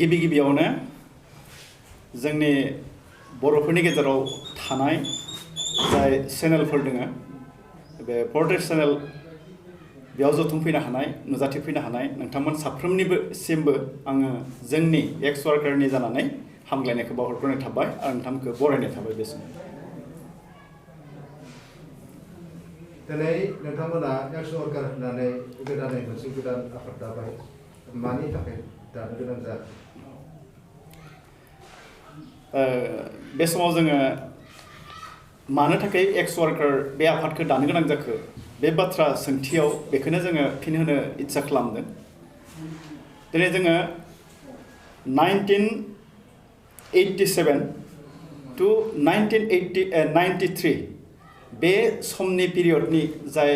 गिबि गिबियावनो जोंनि बर'फोरनि गेजेराव थानाय जाय चेनेलफोर दङ बे पर्ट्रेट चेनेल बेयाव जथुमफैनो हानाय नुजाथिफैनो हानाय नोंथांमोन साफ्रोमनिसिमबो आङो जोंनि एक्स वार्कारनि जानानै हामग्लायनायखौ बावहरग्रोनाय थाबाय आरो नोंथांमोनखौ बरायनाय थाबाय बे समाव। दिनै नोंथांमोना एक्स वार्कार होननानै गोदानै मोनसे गोदान आफाद दाबाय, मानि थाखाय दानो गोनां जादों? बे समाव जोङो मानो थाखाय एक्स वार्कार बे आफादखौ दानो गोनां जाखो बे बाथ्रा सोंथियाव बेखौनो जोङो फिन होनो इच्छा खालामदों। दिनै जोङो 1987 to 1993 बे समनि पिरियडनि जाय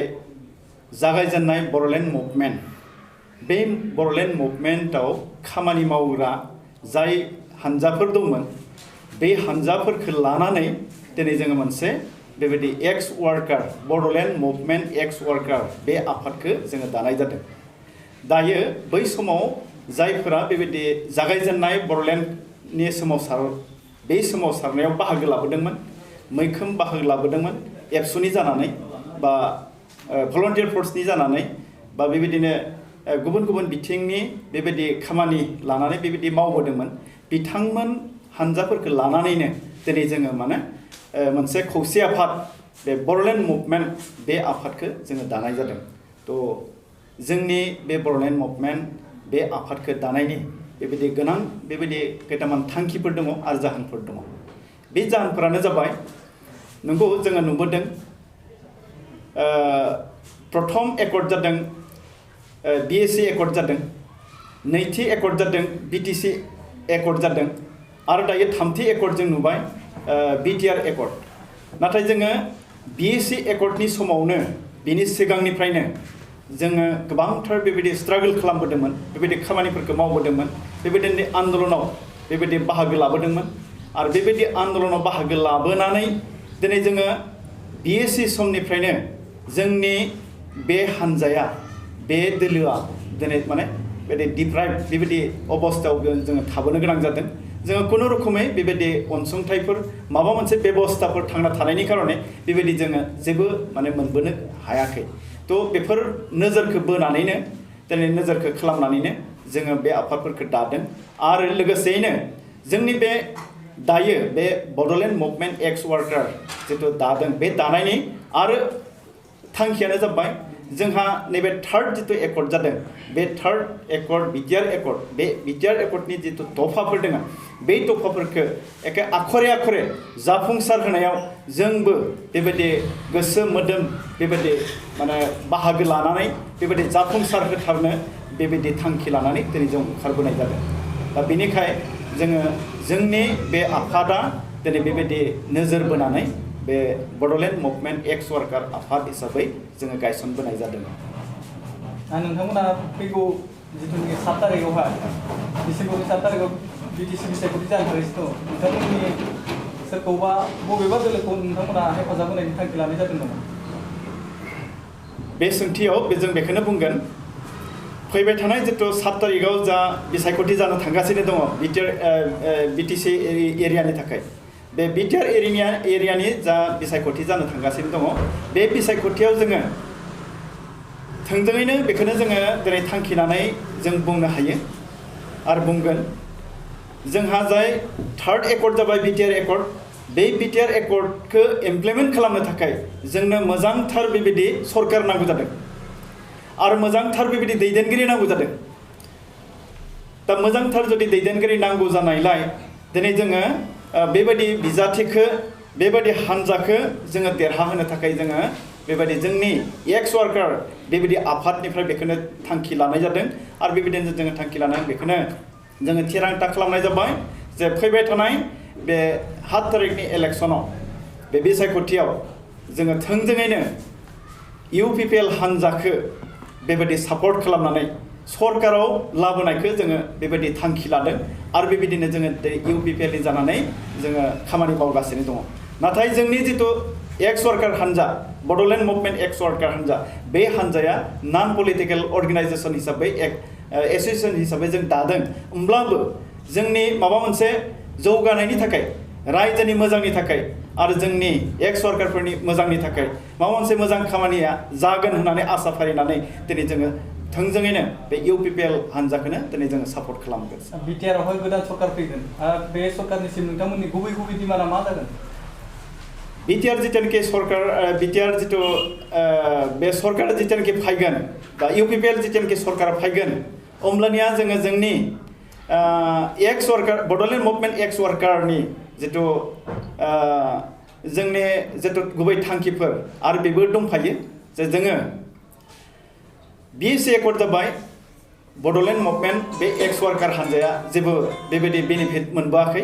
जागायजेननाय बर'लेण्ड मुभमेन्ट, बे बर'लेण्ड मुभमेन्टआव खामानि मावग्रा जाय हान्जाफोर दंमोन बे हान्जाफोरखौ लानानै दिनै जोङो मोनसे बेबायदि एक्स वार्कार बड'लेण्ड मुभमेन्ट एक्स वार्कार बे आफादखौ जोङो दानाय जादों। दायो बै समाव जायफोरा बेबायदि जागायजेननाय बड'लेण्डनि बे सोमावसारनायाव बाहागो लाबोदोंमोन, मैखोम बाहागो लाबोदोंमोन एबसुनि जानानै बा भलन्टियार फर्सनि जानानै बा बेबायदिनो गुबुन गुबुन बिथिंनि बेबायदि खामानि लानानै बेबायदि मावबोदोंमोन, बिथांमोन हान्जाफोरखौ लानानैनो दिनै जोङो मोनसे खौसे आफाद बे बड'लेण्ड मुभमेन्ट बे आफादखौ जोङो दानाय जादों। थ' जोंनि बे बड'लेण्ड मुभमेन्ट बे आफादखौ दानायनि बेबायदि गोनां बेबायदि खैथामान थांखिफोर दङ आरो जाहोनफोर दङ। बे जाहोनफोरानो जाबाय, नंगौ जोङो नुबोदों प्रथम एकर्ड जादों BSc एकर्ड जादों, नैथि एकर्ड जादों BTC एकर्ड जादों आरो दायो थामथि एकर्ड जों नुबाय BTR एकर्ड। नाथाय जोङो BSc एकर्डनि समावनो बिनि सिगांनिफ्रायनो जोङो गोबांथार बेबायदि स्ट्रागल खालामबोदोंमोन, बेबायदि खामानिफोरखौ मावबोदोंमोन, बेबायदिनो आन्दलनाव बेबायदि बाहागो लाबोदोंमोन आरो बेबायदि आन्दलनाव बाहागो लाबोनानै दिनै जोङो BSc समनिफ्रायनो जोंनि बे हान्जाया बे दोलोआ दिनै बेबायदि डिप्राइभ बेबायदि अबस्थायाव जोङो थाबोनो गोनां जादों। जोङो खुनु रोखोमै बेबायदि अनसुंथाइफोर माबा मोनसे बेबस्थाफोर थांना थानायनि खार'नै बेबायदि जोङो जेबो मोनबोनो हायाखै। थ' बेफोर नोजोरखौ बोनानैनो दिनै नोजोरखौ खालामनानैनो जोङो बे आफादफोरखौ दादों आरो लोगोसेयैनो जोंनि बे दायो बे बड'लेण्ड मुभमेन्ट एक्स वार्कार जिथु दादों बे दानायनि आरो थांखियानो जाबाय जोंहा नैबे थार्ड जिथु एकर्ड जादों बे थार्ड एकर्ड BTR एकर्ड, बे BTR एकर्डनि जिथु दफाफोर दङ बे दफाफोरखौ एखे आखरे आखरे जाफुंसार होनायाव जोंबो बेबायदि गोसो मोदोम बेबायदि बाहागो लानानै बेबायदि जाफुंसार होथारनो बेबायदि थांखि लानानै दिनै जों ओंखारबोनाय जादों। दा बेनिखाय जोङो जोंनि बे आफादा दिनै बेबायदि नोजोर बोनानै बे बड'लेण्ड मुभमेन्ट एक्स वार्कार आफाद हिसाबै जोङो गायसनबोनाय जादों। नोंथांमोना फैगौ जिथुनिखि 7 तारिखआवहाय डिसेम्बरनि 7 तारिखआव BTC बिसायख'थि जानो थांगासिनो दं, नोंथांमोननि सोरखौबा बबेबा दोलोखौ नोंथांमोना हेफाजाब होनायनि थांखि लानाय जादों नामा? बे सोंथियाव जों बेखौनो बुंगोन, फैबाय थानाय जिथु 7 तारिखआव जा बिसायख'थि जानो थांगासिनो दङ BTC एरियानि थाखाय, बे BTR एरियानि जा बिसायख'थि जानो थांगासिनो दङ बे बिसायख'थियाव जोङो थोंजोङैनो बेखौनो जोङो दिनै थांखि लानानै जों बुंनो हायो आरो बुंगोन, जोंहा जाय थार्ड एकर्ड जाबाय BTR एकर्ड, बे BTR एकर्डखौ इमप्लिमेन्ट खालामनो थाखाय जोंनो मोजांथार बेबायदि सरकार नांगौ जादों आरो मोजांथार बेबायदि दैदेनगिरि नांगौ जादों। दा मोजांथार जुदि दैदेनगिरि नांगौ जानायलाय दिनै जोङो बेबायदि बिजाथिखौ बेबायदि हान्जाखौ जोङो देरहाहोनो थाखाय जोङो बेबायदि जोंनि एक्स वार्कार बेबायदि आफादनिफ्राय बेखौनो थांखि लानाय जादों आरो बेबायदिनो जोङो थांखि लानानै बेखौनो जोङो थिरांथा खालामनाय जाबाय जे फैबाय थानाय बे 7 तारिखनि इलेक्सनाव बे बिसायख'थियाव जोङो थोंजोङैनो UPPL हान्जाखौ बेबायदि सापर्ट खालामनानै सरकाराव लाबोनायखौ जोङो बेबायदि थांखि लादों आरो बेबायदिनो जोङो UPPLनि जानानै जोङो खामानि मावगासिनो दङ। नाथाय जोंनि जिथु एक्स वार्कार हान्जा बड'लेण्ड मुभमेन्ट एक्स वार्कार हान्जा बे हान्जाया नन पलिटिकेल अर्गेनाइजेसन हिसाबै एसोसिएसन हिसाबै जों दादों, होमब्लाबो जोंनि माबा मोनसे जौगानायनि थाखाय रायजोनि मोजांनि थाखाय आरो जोंनि एक्स सरकारफोरनि मोजांनि थाखाय माबा मोनसे मोजां खामानिया जागोन होननानै आसा फारिनानै दिनै जोङो थोंजोङैनो बे UPPL हान्जाखौनो दिनै जोङो सापर्ट खालामगोन। BTR आवहाय गोदान सरकार फैगोन बे सरकारनिसिम नोंथांमोननि गुबै दिमान्डआ मा जागोन? BTR जितुनिखि सरकार BTR जितु बे सरकार जितुनिखि फैगोन बा UPPL जितुनिखि सरकार फैगोन अब्लानिया जोङो जोंनि एक्स वर्कार बड'लेण्ड मुभमेन्ट एक्स वर्कारनि जितु जोंनि जितु गुबै थांखिफोर आरो बेबो दंफायो जे जोङो BSc एकर्ड जाबाय बड'लेण्ड मुभमेन्ट बे एक्स वर्कार हान्जाया जेबो बेबायदि बेनिफिट मोनबोआखै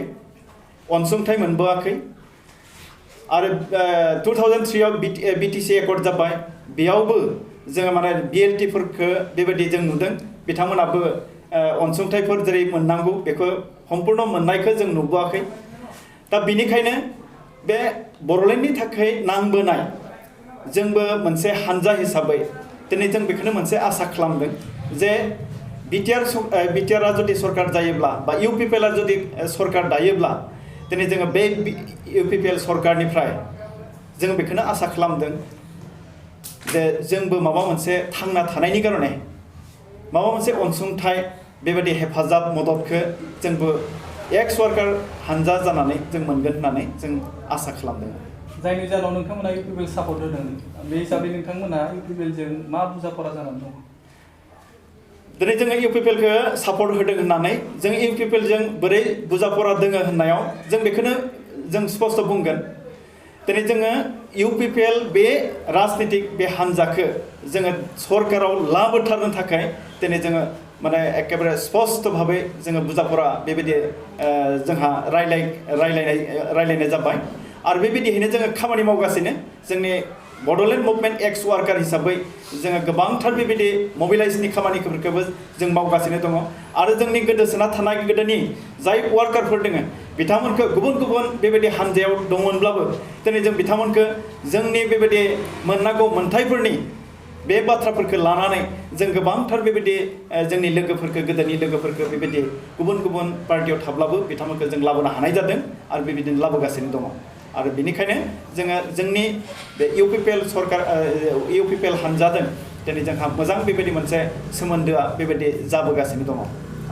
अनसुंथाइ मोनबोआखै आरो 2003 आव BTC एकर्ड जाबाय बेयावबो जोङो माने BLT फोरखौ बेबायदि जों नुदों बिथांमोनाबो अनसुंथाइफोर जेरै मोननांगौ बेखौ सम्पूर्ण मोननायखौ जों नुबोआखै दा बिनिखायनो बे बड'लेण्डनि थाखाय नांबोनाय जोंबो मोनसे हान्जा हिसाबै दिनै जों बेखौनो मोनसे आसा खालामदों जे BTR आ जुदि सरकार जायोब्ला बा UPPL आ जुदि सरकार दायोब्ला दिनै जोङो बे UPPL सरकारनिफ्राय जों बेखौनो आसा खालामदों जे जोंबो माबा मोनसे थांना थानायनि कारणे माबा मोनसे अनसुंथाइ बेबायदि हेफाजाब मददखौ जोंबो एक्स वर्कार हान्जा जानानै जों मोनगोन होननानै जों आसा खालामदों। जायनि जाहोनाव नोंथांमोना UPPL सापर्ट होदों बे हिसाबै नोंथांमोना UPPL जों मा बुजाफरा जानानै दं? दिनै जोङो UPPLखौ सापर्ट होदों होननानै जों UPPL जों बोरै बुजाफरा दोङो होननायाव जों बेखौनो जों स्पष्ट बुंगोन दिनै जोङो UPPL बे राजनितिक बे हान्जाखौ जोङो सरकाराव लाबोथारनो थाखाय दिनै जोङो माने एकेबारे स्पष्ट भाबै जोङो बुजाफरा बेबायदि जोंहा रायलायनाय जाबाय आरो बेबायदियैनो जोङो खामानि मावगासिनो जोंनि बड'लेण्ड मुभमेन्ट एक्स वर्कार हिसाबै जोङो गोबांथार बेबायदि मबिलाइजनि खामानिफोरखौबो जों मावगासिनो दङ आरो जोंनि गोदोसोना थानाय गोदोनि जाय वार्कारफोर दङ बिथांमोनखौ गुबुन गुबुन बेबायदि हान्जायाव दंमोनब्लाबो दिनै जों बिथांमोनखौ जोंनि बेबायदि मोननांगौ मोन्थाइफोरनि बे बाथ्राफोरखौ लानानै जों गोबांथार बेबायदि जोंनि लोगोफोरखौ गोदोनि लोगोफोरखौ बेबायदि गुबुन गुबुन पार्टियाव थाब्लाबो बिथांमोनखौ जों लाबोनो हानाय जादों आरो बेबायदिनो लाबोगासिनो दङ आरो बेनिखायनो जोङो जोंनि बे UPPL हान्जाजों दिनै जोंहा मोजां बेबायदि मोनसे सोमोन्दोआ बेबायदि जाबोगासिनो दङ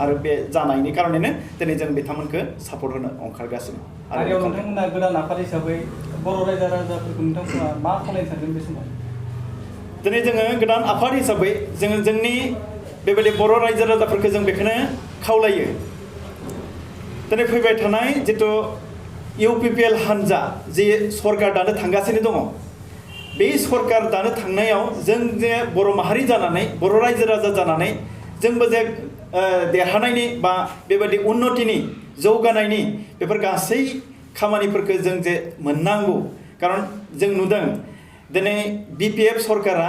आरो बे जानायनि कारनेनो दिनै जों बिथांमोनखौ सापर्ट होनो ओंखारगासिनो आरो नोंथांमोना गोदान आफाद हिसाबै बर' रायजो राजाफोरखौ नोंथांमोना मा खालामनो सानदों बे समाव? दिनै जोङो गोदान आफाद हिसाबै जोङो जोंनि बेबायदि बर' रायजो राजाफोरखौ जों बेखौनो खावलायो दिनै फैबाय थानाय जितु UPPL हान्जा जे सरकार दानो थांगासिनो दङ बे सरकार दानो थांनायाव जों जे बर' माहारि जानानै बर' रायजो राजा जानानै जोंबो जे देरहानायनि बा बेबायदि उन्नतिनि जौगानायनि बेफोर गासै खामानिफोरखौ जों जे मोननांगौ कारन जों नुदों दिनै BPF सरकारा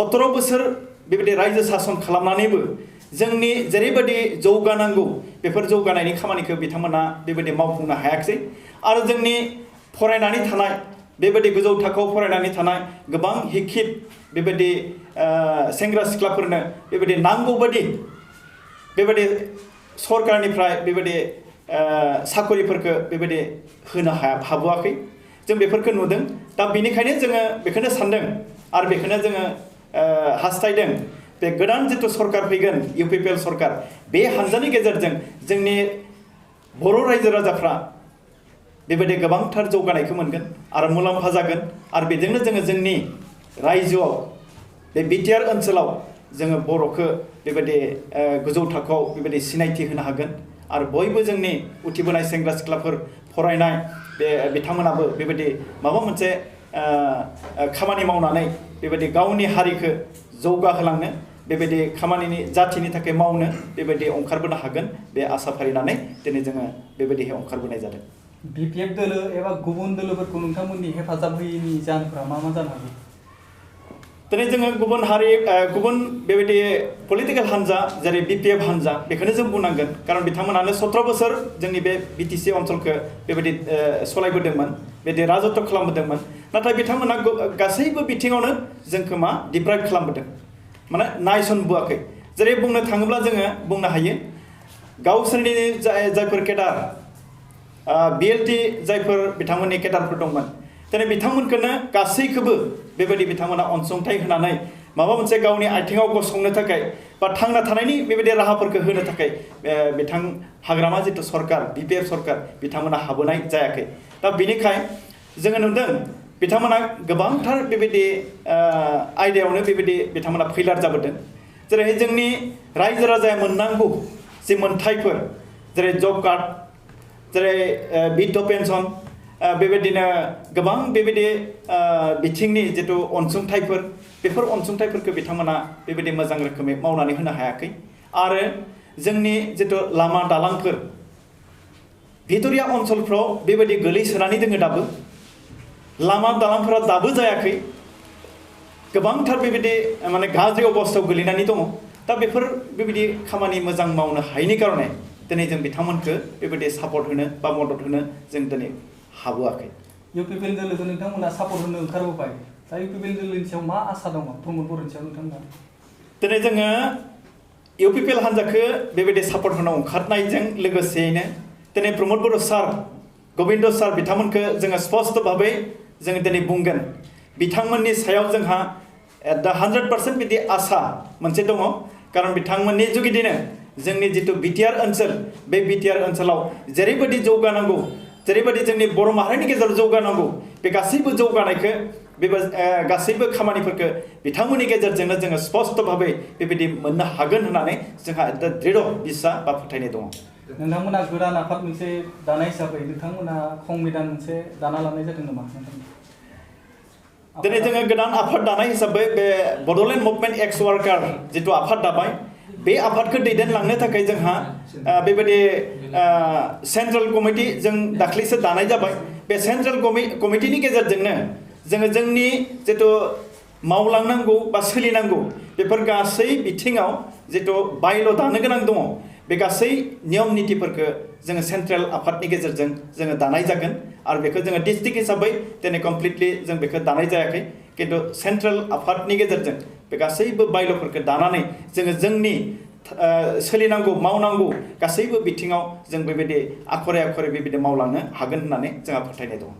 17 बोसोर बेबायदि रायजो सासन खालामनानैबो जोंनि जेरैबायदि जौगानांगौ बेफोर जौगानायनि खामानिखौ बिथांमोना बेबायदि मावफुंनो हायाखै आरो जोंनि फरायनानै थानाय बेबायदि गोजौ थाखोआव फरायनानै थानाय गोबां हिखित बेबायदि सेंग्रा सिख्लाफोरनो बेबायदि नांगौ बायदि बेबायदि सरकारनिफ्राय बेबायदि साकरिफोरखौ बेबायदि होनो हाबोआखै जों बेफोरखौ नुदों दा बेनिखायनो जोङो बेखौनो सानदों आरो बेखौनो जोङो हास्थायदों बे गोदान जितु सरकार फैगोन UPPL सरकार बे हान्जानि गेजेरजों जोंनि बर' रायजो राजाफ्रा बेबायदि गोबांथार जौगानायखौ मोनगोन आरो मुलाम्फा जागोन आरो बेजोंनो जोङो जोंनि रायजोआव बे BTR ओनसोलाव जोङो बर'खौ बेबायदि गोजौ थाखोआव बेबायदि सिनायथि होनो हागोन आरो बयबो जोंनि उथिबोनाय सेंग्रा सिख्लाफोर फरायनाय बिथांमोनाबो बेबायदि माबा मोनसे खामानि मावनानै बेबायदि गावनि हारिखौ जौगाहोलांनो बेबायदि खामानिनि जाथिनि थाखाय मावनो बेबायदि ओंखारबोनो हागोन बे आसा फारिनानै दिनै जोङो बेबायदि ओंखारबोनाय जादों। BPF दोलो एबा गुबुन दोलोफोरखौ नोंथांमोननि हेफाजाब होयैनि जाहोनफोरा मा जानो हागौ? दिनै जोङो गुबुन हारि गुबुन बेबायदि पलिटिकेल हान्जा जेरै BPF हान्जा बेखौनो जों बुंनांगोन कारन बिथांमोनानो 17 बोसोर जोंनि बे BTC ओनसोलखौ बेबायदि सालायबोदोंमोन बेबायदि राजत्व खालामबोदोंमोन नाथाय बिथांमोना गासैबो बिथिङावनो जोंखौ डिप्राइभ खालामबोदों माने नायसनबोआखै जेरै बुंनो थाङोब्ला जोङो बुंनो हायो गावसोरनि जायफोर केडार BLT जायफोर बिथांमोननि केडारफोर दंमोन दिनै बिथांमोनखौनो गासैखौबो बेबायदि बिथांमोना अनसुंथाइ होनानै माबा मोनसे गावनि आथिङाव गसंनो थाखाय बा थांना थानायनि बेबायदि राहाफोरखौ होनो थाखाय बिथां हाग्रामा जिथु सरकार BPF सरकार बिथांमोना हाबोनाय जायाखै दा बेनिखाय जोङो नुदों बिथांमोना गोबांथार बेबायदि आयदायावनो बेबायदि बिथांमोना फैलार जाबोदों जेरै जोंनि रायजो राजाया मोननांगौ जि मोनथायफोर जेरै जब कार्ड जेरै बिधवा पेन्सन बेबायदिनो गोबां बेबायदि बिथिंनि जिथु अनसुंथाइफोर बेफोर अनसुंथाइफोरखौ बिथांमोना बेबायदि मोजां रोखोमै मावनानै होनो हायाखै आरो जोंनि जिथु लामा दालांफोर भितरिया ओनसोलफ्राव बेबायदि गोलैसोनानै दोङो दाबो लामा दालांफोरा दाबो जायाखै गोबांथार बेबायदि माने गाज्रि अबस्थायाव गोलैनानै दङ दा बेफोर बेबायदि खामानि मोजां मावनो हायैनि कारणे दिनै जों बिथांमोनखौ बेबायदि सापर्ट होनो बा मदद होनो जों दिनै हाबोआखै UPPL दोलोखौ नोंथांमोना सापर्ट होनो ओंखारबोबाय दा UPPL दोलोनि सायाव मा आसा दङ प्रमद बर'नि सायाव नोंथांमोना दिनै जोङो UPPL हान्जाखौ बेबायदि सापर्ट होनो ओंखारनायजों लोगोसेयैनो दिनै प्रमद बर' सार गबिन्द सार बिथांमोनखौ जोङो स्पष्ट भाबै जों दिनै बुंगोन बिथांमोननि सायाव जोंहा 100% बिदि आसा मोनसे दङ कारन बिथांमोननि जुगिदिनो जोंनि जितु बिटिआर ओनसोल बे बिटिआर ओनसोलाव जेरैबायदि जौगानांगौ जेरैबायदि जोंनि बर' माहारिनि गेजेराव जौगानांगौ बे गासैबो जौगानायखौ बे गासैबो खामानिफोरखौ बिथांमोननि गेजेरजोंनो जोङो स्पष्ट भाबै बेबायदि मोननो हागोन होननानै जोंहा दृढ़ बिश्वास बा फोथायनाय दङ नोंथांमोना गोदान आफाद मोनसे दानाय हिसाबै नोंथांमोना संबिधान मोनसे दाना लानाय जादों नामा दिनै जोङो गोदान आफाद दानाय हिसाबै बे बड'लेण्ड मुभमेन्ट एक्स वार्कार जितु आफाद दाबाय बे आफादखौ दैदेनलांनो थाखाय जोंहा बेबायदि सेन्ट्रेल कमिटि जों दाख्लैसो दानाय जाबाय बे सेन्ट्रेल कमिटिनि गेजेरजोंनो जोङो जोंनि जितु मावलांनांगौ बा सोलिनांगौ बेफोर गासै बिथिङाव जितु बायल' दानो गोनां दङ बे गासै नियम नितिफोरखौ जोङो सेन्ट्रेल आफादनि गेजेरजों जोङो दानाय जागोन आरो बेखौ जोङो डिस्ट्रिक्ट हिसाबै दिनै कमप्लिटलि जों बेखौ दानाय जायाखै किन्तु सेन्ट्रेल आफादनि गेजेरजों बे गासैबो बायल'फोरखौ दानानै जोङो जोंनि सोलिनांगौ मावनांगौ गासैबो बिथिङाव जों बेबायदि आखरे आखरे बेबायदि मावलांनो हागोन होननानै जोंहा फोथायनाय दङ